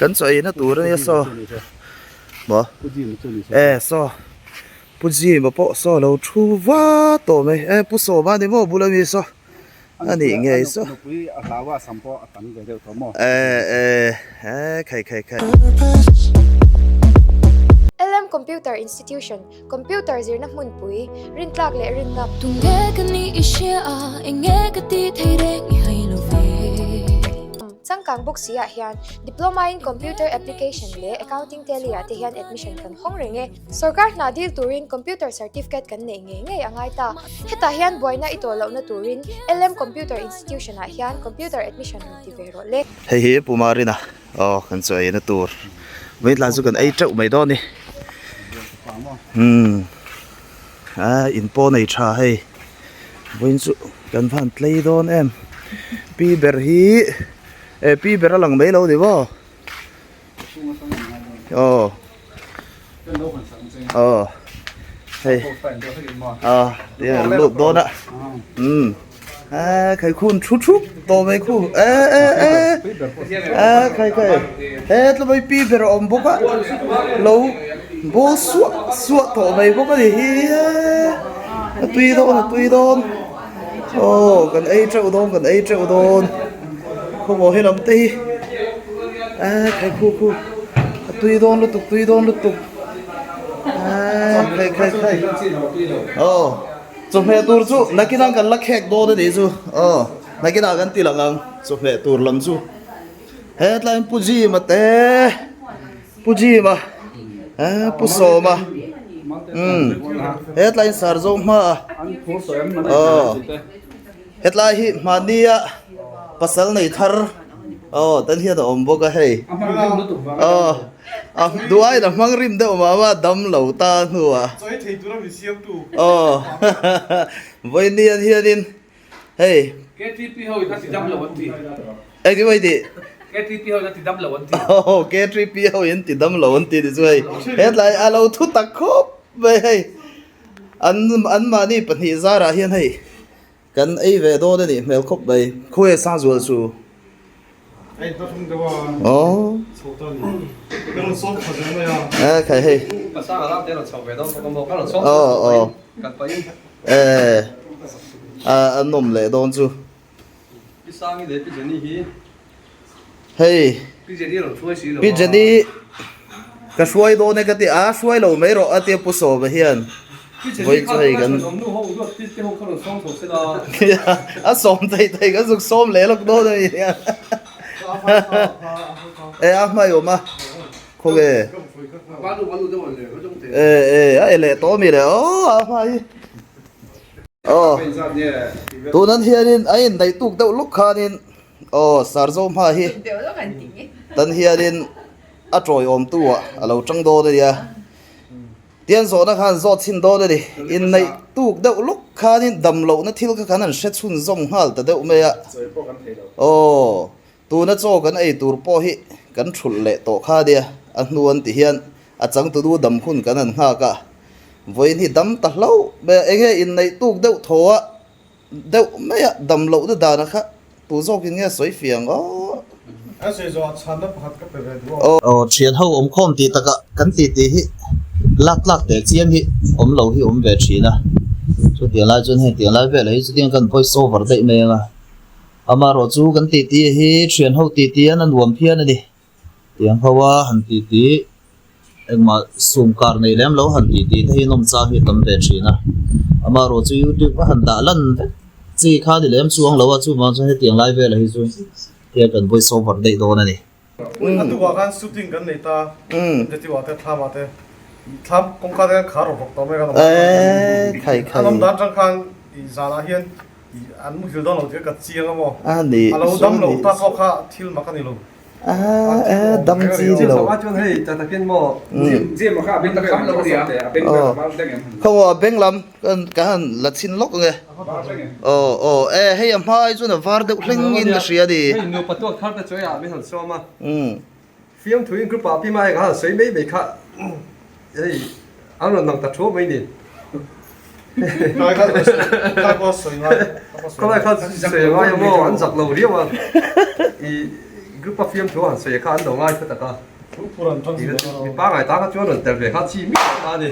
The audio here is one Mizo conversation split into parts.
Kan chaw eina tur ania saw maw e saw Pu Jima pawh saw lo thu va tawh mai e Pu Sawma ni maw bula mi saw a nih ngei saw e e e khai khai khai. LM Computer Institution Computer zirna hmunpui, rintlak leh rinna. Tunge ka ni i hria a, enge ka ti thei reng i hai lo ve. Changkang bawk si ah hian Diploma in Computer Application leh Accounting Tally ah te hian admission kan hawng reng e. Sorkar hna dil turin Computer Certificate kan neih ngei ngei a ngai ta. Hetah hian buaina i tawh lohna turin LM Computer Institution ah hian Computer Admission rawn ti ve rawh le. Hei hi Pu Marina. Aw kan chaw eina tur vawi tlai chu kan ei teuh mai dawn a ni umm a in pawh nei tha hei vawiin chu kan van tlei dawn em pi ber hi eh pi ber a lang mai lo ni maw aw. Aw hei aw tiang an lut dawn a umm a khai khun thu thup tawh mai khu e e e a khai khai he tlawmai pi ber a awm bawk a lo bawl suah suah tawh mai bawk a ni hi a tui dawn a tui dawn aw kan ei teuh dawn kan ei teuh dawn. Khawmaw he lam te hi eee khai khu khu a tui dawn lutuk tui dawn lutuk eee khai khai khai aw chawhmeh tur chu nakinah kan la khek dawn a nih chu aw nakinah kan ti lang ang chawhmeh tur lam chu hetlai in pu Jima te pu Jima eee pu Sawma umm hetlai in sar zawk hma a aw. Hetlai hi hmahnia pasal nei thar aw tan hian a awm bawk a hei aw a duaiin a hmang rim deuh mah mah dam lo ta hnuah aw vawiin hianin hei engtin mai tih aw KTP ho in ti dam lo an ti ni chu hei hetlai a lo thu tak khawp mai hei. An anmahni pahnih zarah hian hei kan ei ve dawn a nih hmel khawp mai. Khawi Sangzual chu? Aw. E khai hei. Aw aw. E a a nawm leh dawn chu. Hei Pi Jenny ka hruai dawn e ka ti a hruai lo mai rawh a tia Pu Sawma hian vawi chu hei kan a sawm thei thei kan zuk sawm leh lawk dawn a ni hian e a hmai awm a khawnge e e a e leh tawh a mi le aw a hmai Aw, tunan hianin a indaih tuk deuh luk khanin aw Sarzo hma hi tan hianin a tawiawm tu ah a lo tang dawn a nia. Tian zawhna khan zawt chhin dawn a ni. Inneih tuk deuh luk khanin dam lohna thil kha khan an hre chhunzawm nghal ta deuh mai a. Aw, tuna chaw kan ei tur pawh hi kan thulh leh tawh kha nia. A hnu an ti hian A changtunu dam hun kan han nghak a, vawiin hi dam ta hlauh mai a, enge inneih tuk deuh thaw a, deuh mai a, dam lohna dana kha tu zawkin nge sawi fiang aw. A sawi zawhah chhanna pakhat ka pe ve duh aw. Aw thian ho awmkhawm tih takah kan ti tih hi lak tlak teh chiam hi awm lo hi awm ve thin a, chutiang lai chuan heng tiang lai velah hi chutiang kan voice over daih mai ang a, amaherawh chu kan ti tih hi thian ho ti tih hian a nuam phian a ni. Tiang ho a han tih tih engmah sum kar nei lem lo han tih tih te hi nawm chang hi a tam ve thin a, amaherawh chu youtube a han dah lan vek chi kha ni lem chuang lo a chuvang chuan hetiang lai velah hi chu hian kan voice over daih dawn a ni. A tukah khan shooting kan nei ta Detective ah te thlam ah te thlam kawngka te khan khar rawk rawk tawh mai khan a awm dan atang khan zanah hian an muhil dawn lo tih ka chiang a maw a lo dam lo ta pawh kha thil mak a ni lo. Dam chi ni lo. Khaw a beng lam ka han la chhin lawk ang e. Aw aw e hei a hma ai chuan a var deuh hleng in ka hria a ni. Hei nupa tuak thar te chu hei ah min han sawm a. Fiamthu in group ah pi mai ka han sawi mai mai kha hei an rawn lang ta thuau mai ni. Khawlai kha sawi ngai a maw an zak lo riau a. I. Group a fiamthu han sawi kha an lo ngai tak a. Mi pangai ta kha chuan rawn tel ve kha chi miah lo ta a ni.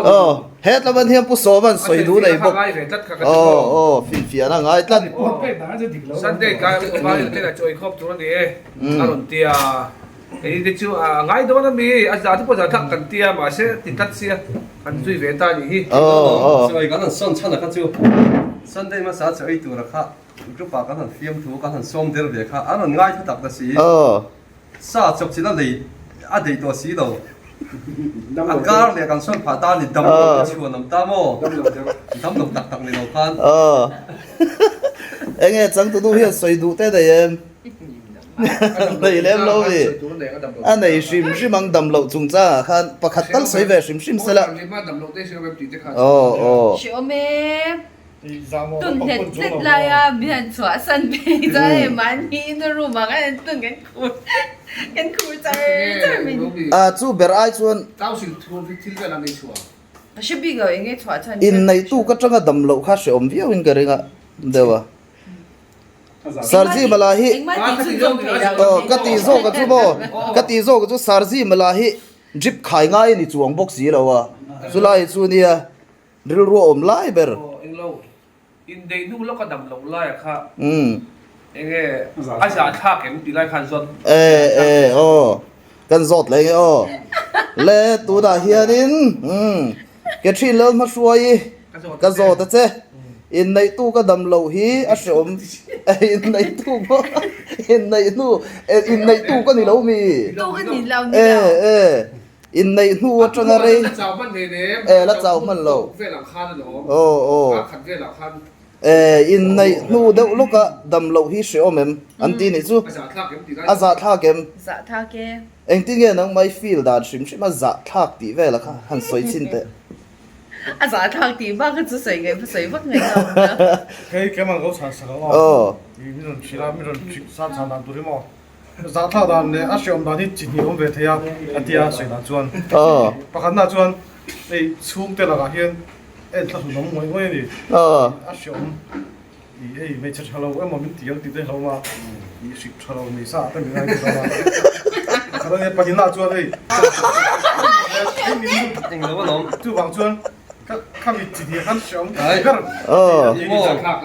Aw, hetlam an hian Pu Sawman sawi duh nei bawk. Aw, aw, finfiahna a ngai tlat. Kei te chu a ngai dawn a mi, a za te pawh za thlak kan tia mahse ti tlat sia kan zui ve ta nih hi. Chawi kan han sawn chhan a kha chu Sunday hmasa chawi tura kha group ah kan han fiam thu kan han sawm der ve kha an rawn ngai thu tak ta si. Sa chawp chin a lei a deih tawh si lo. A kar leh kan sawn phah ta ni dam lo te chhuan awm ta maw? Dam lo tak tak ni lo khan. Enge changtunu hian sawi duh te nei em? Nei lem lo mi. A nei hrim hrim ang dam loh chungchang ah khan pakhat tal sawi ve hrim hrim sela. Aw aw. Hreawm e. Tun hlet hlet laia mi han chhuah san phei chuan hei mahni in a room ah khan an tun kan khur kan khur char char mai ni. A chu ber ai chuan. Ka hre bik lo eng nge chhuah chhan. Inneihtu ka tanga dam loh kha hreawm viau in ka ring a deuh a. Sarji mala hi aw ka tih zawk a chu maw ka tih zawk a chu Sarji mala hi drip khai ngai a ni chuang bawk si lo a chulai chu nia rilru a awm lai ber. E e aw kan zawt leh nge aw le tunah hianin umm ke thin lal hmahruai ka zawt a che. Inneihtu ka dam loh hi a hreawm inneihtu pawh inneih hnu inneihtu ka ni lo mi e e inneih hnu atanga rei e la chau hman lo aw aw e inneih hnu deuh lawka dam loh hi hreawm em an ti nih chu a zahthlak em engtin nge nangmah i feel dan hrim hrim a zahthlak tih vel a kha han sawi chhin teh. A zahthlak tih bak kha chu sawi ngaih sawi vak ngaih a awm lo. Kei keimah ka lo chhan sak ang aw. Min rawn hrilh a, min rawn hrilh san chhan dan tur hi maw. Zahthlak dan leh a hreawm dan hi chi hnih awm ve thei a, a tia sawi dan chuan. Pakhatna chuan hei chhungte lakah hian en thlahlun awm ngawih ngawih a ni. A hreawm i hei hmeichhe tha lo emaw min ti ang tih te hlauh a, i hrik tha lo nei sa ah te min ngai tih hlauh a. Pakhat a nia, pahnihna chuan hei chuvang chuan khami chi hnih khan hreawm ka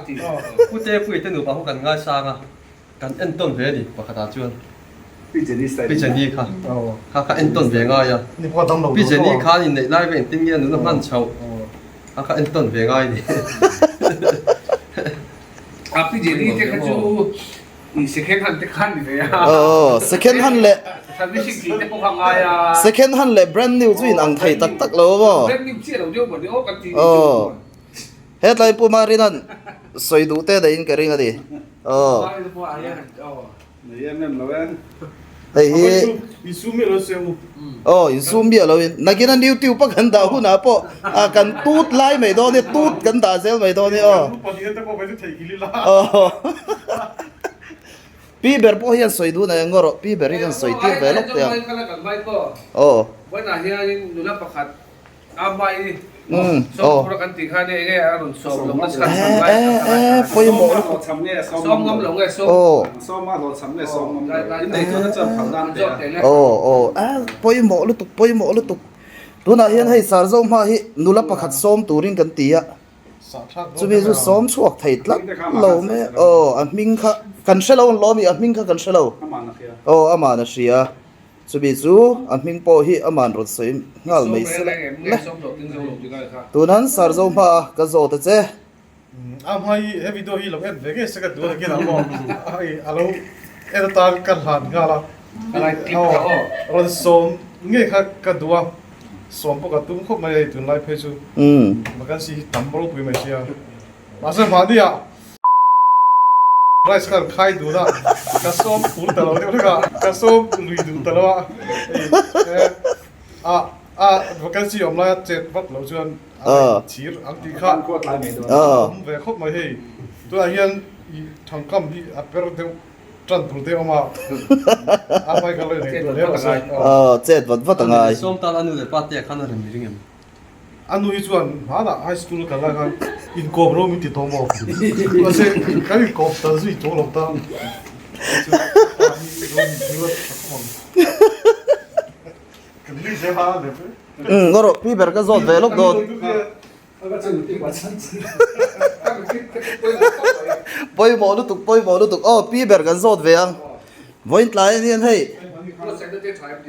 ti ber. Pute Puite nupa ho kan ngaisang a. Kan entawn ve a ni pakhatah chuan Pi Jenny kha kha kha entawn ve ngai a, Pi Jenny khan inneih lai ve engtin nge a nun a hman chhoh a kha entawn ve ngai a ni. Pi Jenny te kha chu second hand te khan ni ve a. Aw second hand leh second hand leh brand new chu in ang thei tak tak lo maw. Brand new chiah lo deuh maw ni aw kan ti ni chu. Hetlai Pu Marina'n sawi duh te daihin ka ring a ni. Aw. Hei hi Aw insum miah lo in nakin a YouTube a kan dah hunah pawh a kan tut lai mai dawn e tut kan dah zel mai dawn e aw. Aw. Pi ber pawh hian sawi duh nei ang rawh pi ber hi kan sawi tir ve lawk teh ang. Aw. Pawimawh lutuk pawimawh lutuk tunah hian hei Sarzo hma hi nula pakhat sawm turin kan ti a chumi chu sawm chhuak thei tlat lo mai a aw a hming kha kan hre lo ang lawm i a hming kha kan hre lo aw aman a hria. Chumi chu a hming pawh hi aman rawn sawi nghal mai se la le. Tunan Sarzo hma a ka zawt a che. A hma hi he video hi lo en ve ngei se ka duh a nakin ah maw hei a lo en atan ka hlan nghal a rawn sawm ngei kha ka duh a sawm pawh ka tum khawp mai hei tunlai phei chu vacancy hi tam ropui mai sia mahse mahni ah Rice khan khai dun a, ka sawm phur ta lo deuh hlek a, ka sawm lui duh ta lo a, hei a a vacancy awm laia chet vat loh chuan a chhir ang tih kha a awm ve khawp mai hei. Tunah hian i thangkam hi a per deuh tan tur te a awm a, a hmai kha lo inei tur hle mahse. Chet vat vat a ngai. Sawm tan a nu leh pa te khan a rem ring em? A nu hi chuan hmanah high school kal lai khan inkawp ro min ti tawh maw? Mahse kan inkawp ta zui tawh lo ta. Umm ngaw rawh pi ber ka zawt ve lawk dawn. Pawimawh lutuk pawimawh lutuk aw pi ber kan zawt ve ang. Vawiin tlai ah hian hei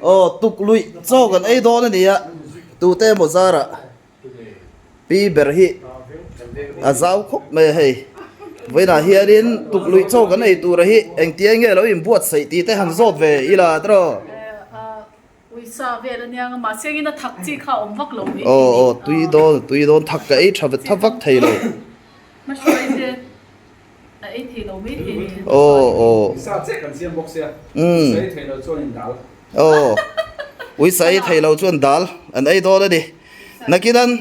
aw tukluih chaw kan ei dawn a ni a tute emaw zarah pi ber hi a zau khawp mai a hei vawiinah hianin tukluih chaw kan ei tura hi engtia nge lo inbuatsaih tih te han zawt ve ila tiraw. Aw aw tui dawn tui dawn thak ka ei tha tha vak thei lo. A ei thei lo mai thei ni. Aw aw. Uisa che kan siam bawk sia. Umm. Uisa ei thei lo chuan in dal. Aw. Uisa ei thei lo chuan dal an ei dawn a ni. Nakin an.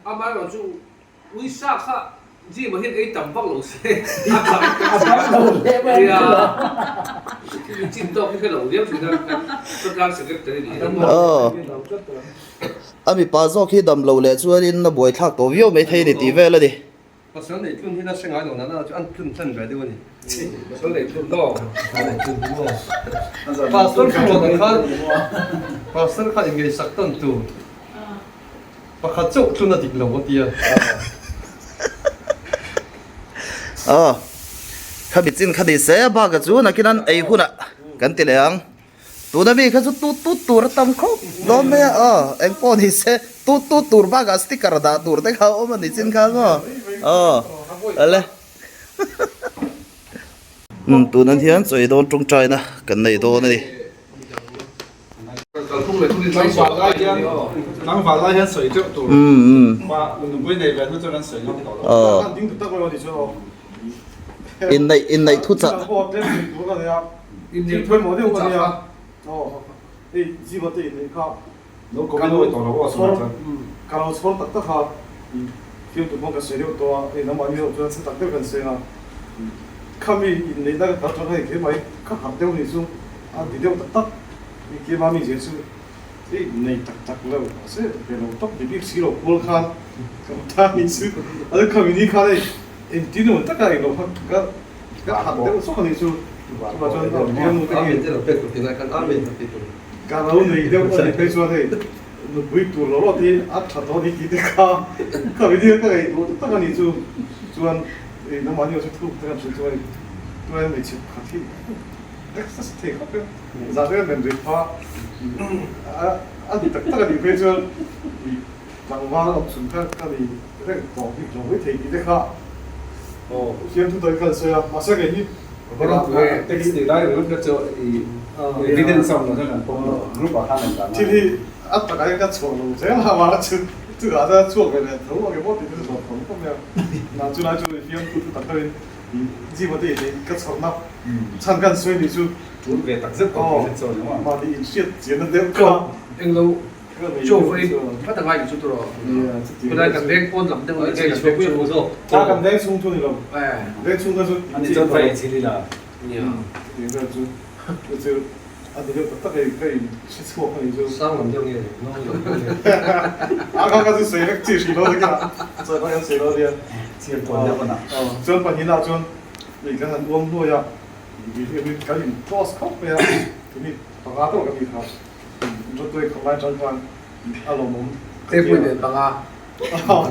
Amaherawh chu uisa kha gym ah hian ei tam vak lo se. A dam lo hle mai a ni chu. I chin tawk hi ka lo riau thin a kan khawtlang secretary ni a. Aw. A mipa zawk hi dam lo leh chuanin a buaithlak tawh viau mai thei a ni tih vel a ni. Pasal neih tlun hi la hre ngai lo nana chu an tlun hlen ve deuh a ni. Pasal neih tlun maw? Pasal neih tlun maw? Pastor chu rawn ang khan Pastor khan inngaihsak tawn tur pakhat chauh tlun a dik lo a tia. Aw, khami chin kha ni se bak a chu nakin an ei hunah kan ti leh ang. Tuna mi kha chu tut tut tur a tam khawp dawn mai a, aw eng pawh ni se tut tut tur bakah sticker dah tur te kha a awm a ni chin kha maw aw ale umm tuna hian chawi dawn tawngtaina kan nei dawn a ni. Inneih inneih thu chah. Inneih pawimawh deuh a nia. Hei Ziva te inneih kha ka lo ka lo chhawr tak tak a, fiamtu pawh ka sawi deuh tawh a, hei nangmahni ho chuan chhe tak deuh kan sawi a, khami inneihna ka kal tawh hei keimah hi ka harh deuh ni chu a ti deuh tak tak, hei keimah mi zia chu hei nei tak tak lo mahse ve lo tawp ni bik si lo kual khan ka ta ni chu a khami ni khan hei engtin emaw taka englo kha ka Ka khat deuh chawk a nih chu. Chuvah chuan a bialnu te hi ka lo nei deuh a nih phei chuan hei nupui tur lo rawt hi a tha dawn hi tih te kha ka video ka ngaihtuah tak tak a nih chu. Chuan hei nangmahni ho chu thuk te kan hrilh chu hei tunah hian hmeichhe pakhat hi breakfast thei khawp em zah te kan men rih pha a ni tak tak a nih phei chuan Tlangval awm chhun kha ka ni reng tawng bik lo mai thei tih te kha hian thu tawi kha an sawi a, mahse kei hi Text tih lai ringawt kha chu i evidence a awm lo chuan kan pawm lo, group ah khan an dah Thil hi a takah hian ka chhuah lo zel a, mahse chu chutah chuan chhuak ve leh tho ang emaw tih te chu chhuah tho khawp mai a, na chu lai chu hian thu tak deuhin i zima te in ka chhuahna chhan kha an sawi nih chu Tul ve tak zet tawh tih te chu a ni maw? Mahni inhriat chianna deuh kha Englo Chaw vawi vat a ngai chu tur aw. Tunlai kan veng pawn lam deuh nge kan veng chung zawk. A kan veng chung chu ni lo. Veng chung kha chu Ani chuan vai chili la. Nia. Chutiang vel chu chu chu a ni deuh tak tak hei ka in hre chhuak a ni chu. Sang lam deuh nge nong lam deuh nge. A kha kha chu sawi vek chi hri lo nia. Chaw kha kan sawi lo nia. Chian tawn deuh a na. Chuan pahnihna chuan hei kan han uang hnuai a. Kan in close khawp mai a. Tuni panga deuh kan ni kha. Rawtuai khawp lai tang khan a lawmawm ka ti a. Tepui nen panga.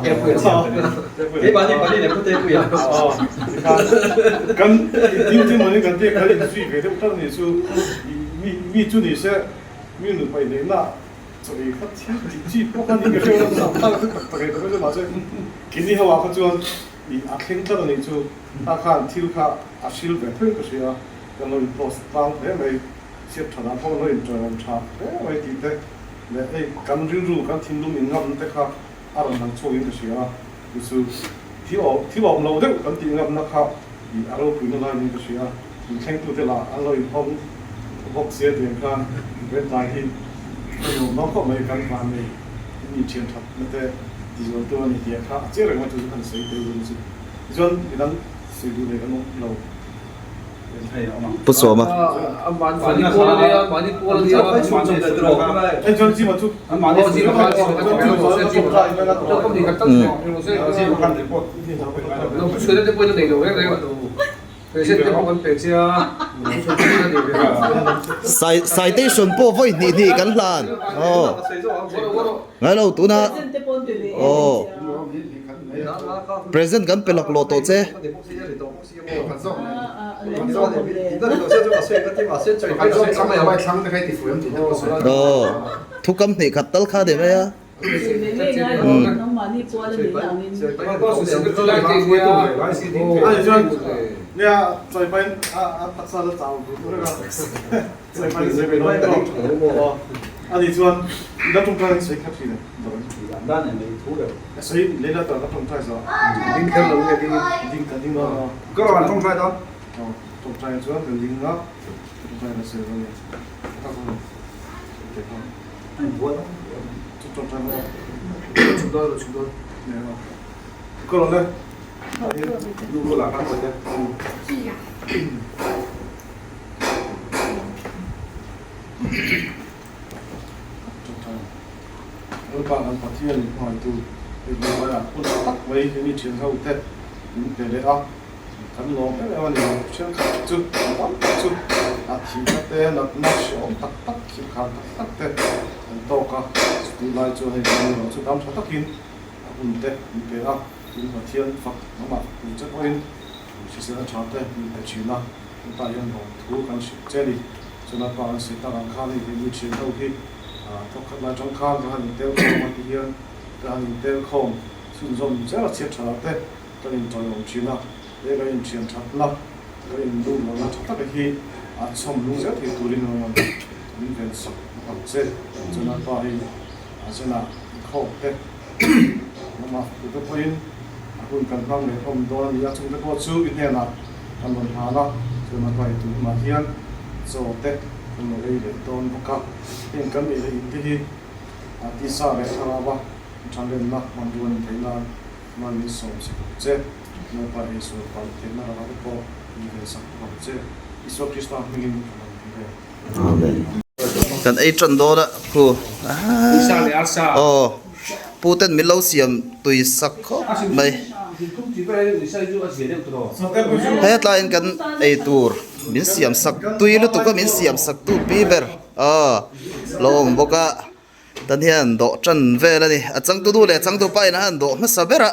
Tepui a siam ta ni. Keimahni pali leh Pu Tepui a. Kan tin tin mawni kan tih kan inzui ve deuh tlat a ni chu mi mi chu ni se mi nupa inneihna chawi kha thil tih chi pawh kha ni ka hre lo tak tak tak tak ei ta mahse keini ho ah kha chuan a thleng tlat a ni chu ta khan thil kha a hril ve theuh ka hria kan lo in post tlang hle mai. Chhiat tha dan pawh lo inṭawihawm tha hle mai tih te leh hei kan rilru kan thinlung inngam te kha a rawn lang chhuakin ka hria a, chu chu thil awm thil awm lo deuh kan tih ngamna kha ih a ropuina laiin ka hria a, inthlengtute lah an lo inhawng bawk sia tiang khan Red Line hi a nuam dawn khawp mai kan van nei mi thian that na te ti zualtu a ni tih kha a chiang reng mai chu chu kan sawi tel dun chu tichuan midang sawi duh nei kan awm lo. Pu Sawma. Citation pawh vawi hnih hnih kan hlan. Aw. Ngai lo tuna. Aw. Present kan pe laklawh tawh che. Aw. Thukam hnih khat tal kha ni mai a. Tak te an tawk a, chutih lai chuan hei kan erawh chu dam tha takin a hun te min pe a, tin Pathian fak lamah fak tur che pawhin hriselna tha te min pe thin a, hetah hian lawmthu kan hrilh che a ni. Chuan a pa kan sawi tak ang khan hei keini thian ho hi thawk khat lai tang khan ka han intel khawm a ti hian ka han intel khawm chhunzawm zel a chhiat tha lah te kan intawiawm thin a, he kan inthian thatna Ka inlum lohna tha taka hi a chhawm lung zel thei turin rawn min ven sak ang che. Chuan a pa hi a zenah inkhawm te lamah tute pawhin a hun kan hmang leh hlawm dawn a ni a, chungte pawh chu i hnenah kan rawn hlan a, chuan a pa hi tun hunah hian chaw te kan lo ei leh dawn bawk a. Heng kan ei leh in te hi tisa leh thlarau a thalenna hmanrua ni theih nan hman min sawm sak ang che. Lalpa Isua palh theihna rama te pawh min ven sak bawk ang che. Isua Krista hmingin ka lo ti ve. Amen. Kan ei tan dawn a khu. Aw pu ten min lo siam tui sak khawp mai. Hetlaiin kan ei tur min siam sak tui lutuk a min siam sak tu pi ber aw lo awm bawk a. Tan hian dawh tan vel a ni. A changtu nu leh a changtu pa in a han dawh hmasa ber a,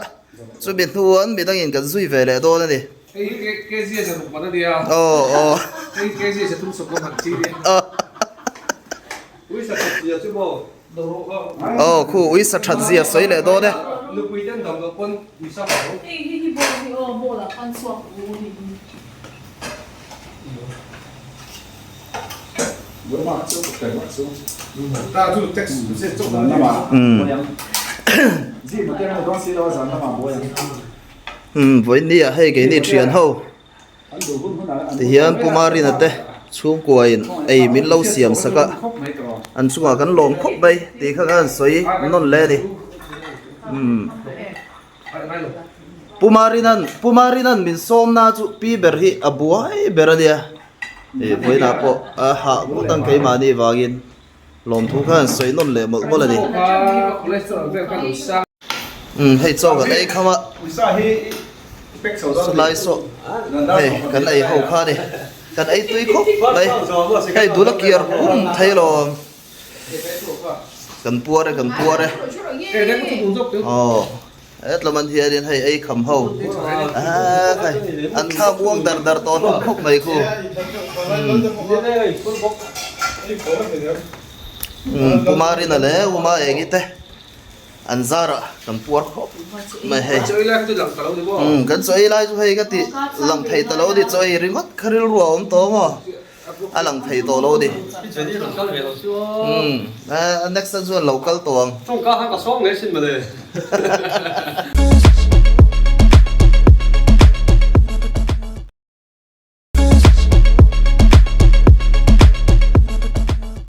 chumi hnuan midangin kan zui ve leh dawn a ni. Aw aw. Aw khu uisa that zia sawi leh dawn e. Vawiin ah hei keini thian ho tihian Pu Marina te chhungkua in ei min lo siam sak a an chungah kan lawm khawp mai tih kha khan sawi nawn leh a ni. Pu Marinan Pu Marinan min sawmna chu pi ber hi a buai ber a nia ih vawiinah pawh a hah ngawt ang keimahni vangin lawmthu khan sawi nawn leh mawlh mawlh a ni. Umm hei chaw kan ei kham a sawlai saw hei kan ei ho kha a ni kan ei tui khawp mai hei dul a kiar pum thei alawm. Kan puar e kan puar e aw hetlam an hianin hei ei kham ho ah khai an thla muang dar dar tawh hlawm khawp mai khu umm Pumarina leh Uma Engi te an zar ah kan puar khawp mai hei umm kan chaw ei lai chu hei ka ti lang thei ta lo a ni chaw ei ringawt kha rilru a awm tawh maw. A lang thei tawh lo a ni. Umm next ah chuan lo kal tawh ang.